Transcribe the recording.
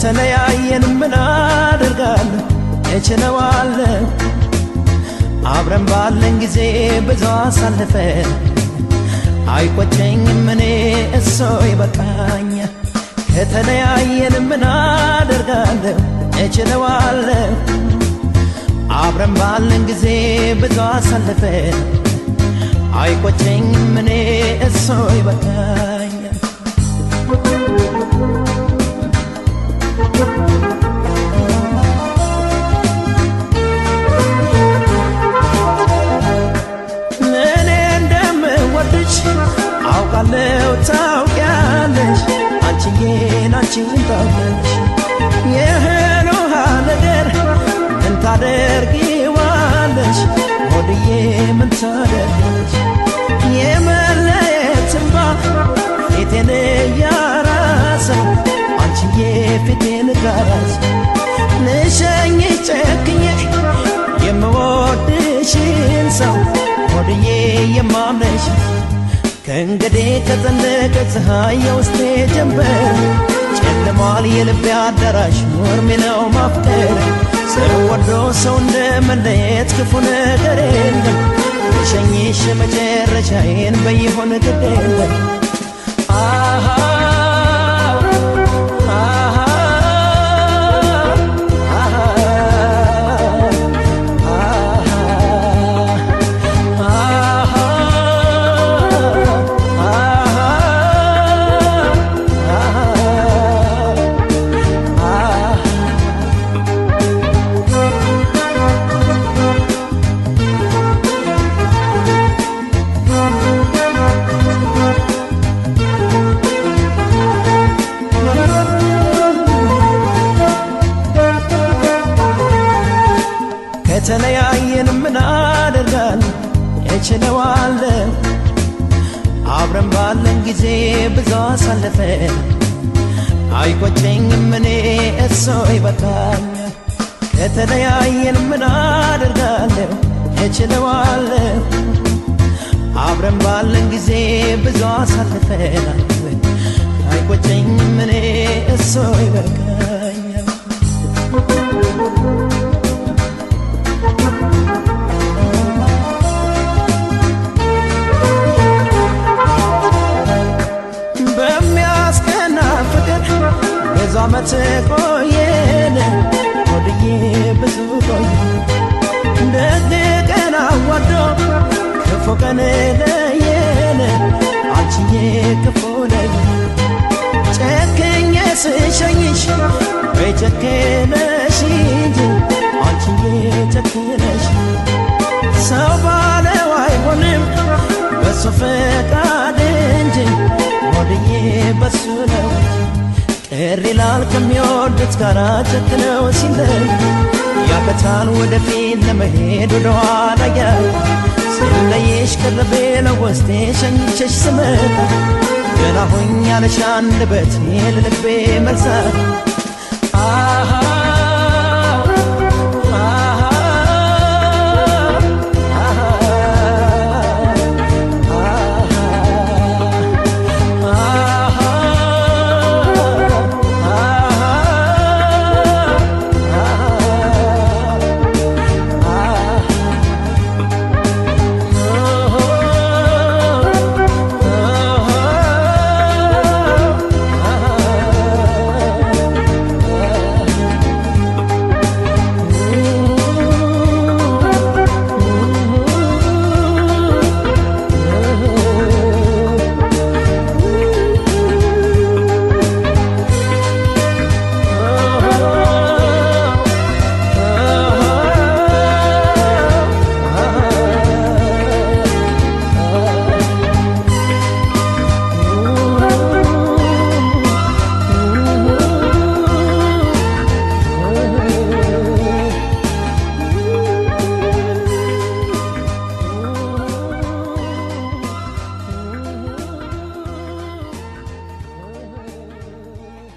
ከተለያየን ምን አደርጋለሁ እችለዋለሁ። አብረን ባለን ጊዜ ብዙ አሳልፈን አይቆጨኝም እኔ እሱ ይበቃኛል። ከተለያየን ምን አደርጋለሁ እችለዋለሁ። አብረን ባለን ጊዜ ብዙ አሳልፈን አይቆጨኝም እኔ እሱ ይበቃኛል። እኔ እንደምወድሽ አውቃለሁ ታውቂያለሽ፣ አንቺዬን አንቺን ታውቂያለሽ። የእህል ውሃ ነገር ምን ታደርጊዋለሽ ሆድዬ ምን ታደርጊዋለሽ? የመለየት እንባ ፊቴን እያራሰው አንቺዬ ፊቴን ጋራሰው ልሸኝሽ ጨክኜ የምወድሽን ሰው ሆድዬ የማምንሽ። ከእንግዲህ ከጠለቀ ፀሐይ የውስጤ ጀንበር ጨልሟል የልቤ አዳራሽ እርሜ ነው ማፍቀር። ሰው ወዶ ሰው እንደመለየት ክፉ ነገር የለም። ልሸኝሽ መጨረሻዬን በይሆን ግድ የለም። አሃ አሃ አሃ ከተለያየን ምን አደርጋለሁ እችለዋለሁ። አብረን ባለን ጊዜ ብዙ አሳልፈን አይቆጨኝም እኔ እሱ ይበቃኛል። ከተለያየን ምን አደርጋለሁ እችለዋለሁ። አብረን ባለን ጊዜ ብዙ አሳልፈናል አይቆጨኝም እኔ እሱ ይበቃኛል። በሚያስቀና ፍቅር ብዙ ዓመት ቆየን ሆድዬ ብዙ ቆየ። ደግ ቀን አዋዶ ክፉ ቀን ለየን አንቺዬ ክፉ ለየን። ጨክኜ ስሸኝሽ ወይ ጨክነሽ እንጂ አንቺዬ ጨክነሽ። ሰው ባለው አይሆንም በሱ ፈቃድ እንጂ ሆድዬ በሱ ነው እንጂ። ቅር ይላል ከሚወዱት ጋር ጨክነው ሲለዩ ያቅታል ወደፊት ለመሄድ ወደኋላ ያዩ። ስለይሽ ቅርቤ ለውስጤ ሸኝቼሽ ስመጣ ገና ሆኝ ያለሽ አንደበቴ ለልቤ መልሳት። አሃ